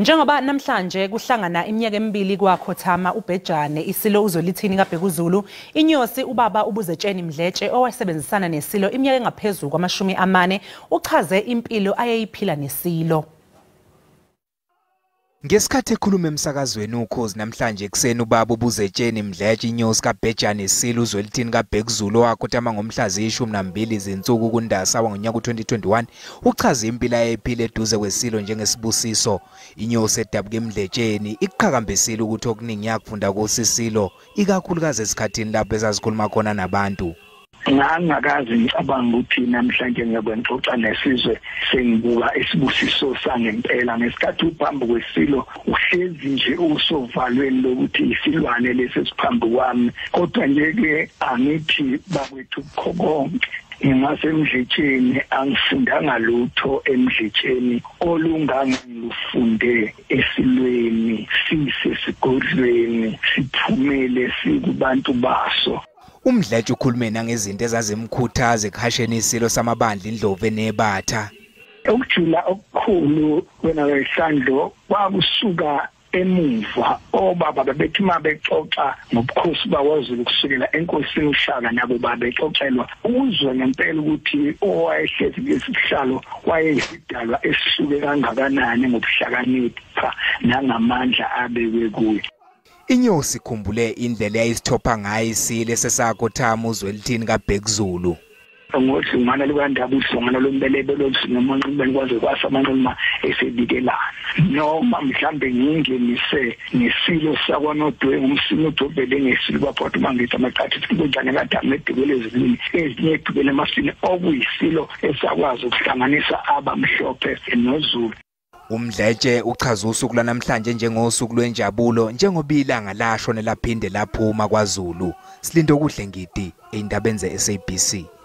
Njengoba namhlanje kuhlangana iminyaka emibili kwakhothama uBhejane isilo uZwelithini kaBhekuzulu, inyosi ubaba uBuzetsheni Mdletshe owasebenzisana nesilo iminyaka engaphezulu kwama-40 uchaze impilo ayeyiphila nesilo. Ngesikhathi ekhuluma emsakazweni uKhozi namhlanje ekuseni ubaba uBuzetsheni Mdletshe inyosi kaBhejane isilo uZwelithini kaBhekuzulu owakhothama ngomhla ziyi-12 izinsuku kuNdasa wangonyaka u-2021 uchaze impilo ayeyiphila eduze kwesilo njengesibusiso. Inyosi edabuka eMdletsheni iqhakambisile ukuthi okuningi yakufunda kusisilo ikakhulukazi esikhathini lapho ezazikhuluma khona nabantu. Ngangakaze ngicabanga ukuthi namhlanje ngiyobe ngixoxa nesizwe sengibuka isibusiso sangempela. Ngesikhathi uphambi kwesilo uhlezi nje usovalweni lokuthi isilwane lesi esiphambi kwami, kodwa nje-ke angithi bakwethu kukho konke. NgingaseMdletsheni angifundanga lutho eMdletsheni olungangilufunde esilweni, sisesigodlweni siphumele sikubantu baso. UMdletshe ukhulume nangezinto ezazimkhuthaza ekuhasheni isilo samabandla indlovu enebatha. Ukujula okukhulu wena wesandlo kwakusuka emuva, obaba bebethi uma bexoxa ngobukhosi bakwaZulu kusukela enkosini uShaka nabo babexoxelwa uzwe ngempela ukuthi owayehlezi kulesi sihlalo wayeyisidalwa esihluke kangakanani ngobuhlakanipha nangamandla abekwe kuye. Inyosi ikhumbule indlela eyayisithopha ngayo isilo esesakhothama uZwelithini kaBhekuzulu. Ngodlungwana lukaNdaba, udlungwana lombelebe lolusingemanqumeni kwaze kwasa amanquma esebikelana, noma mhlambe ngingenise nesilo sakwaNodwengu umsini udobhele ngesilo baphatha uma ngithi amaqatha kunjani kadamu edubele ezilwini ezinye edubele emasini, okuyisilo esakwazi ukuhlanganisa abamhlophe noZulu. UMdletshe uchaza usuku lwanamhlanje njengosuku lwenjabulo njengoba ilanga lashone laphinde laphuma kwaZulu. Silindokuhle Ngidi ey'ndabeni ze-SABC.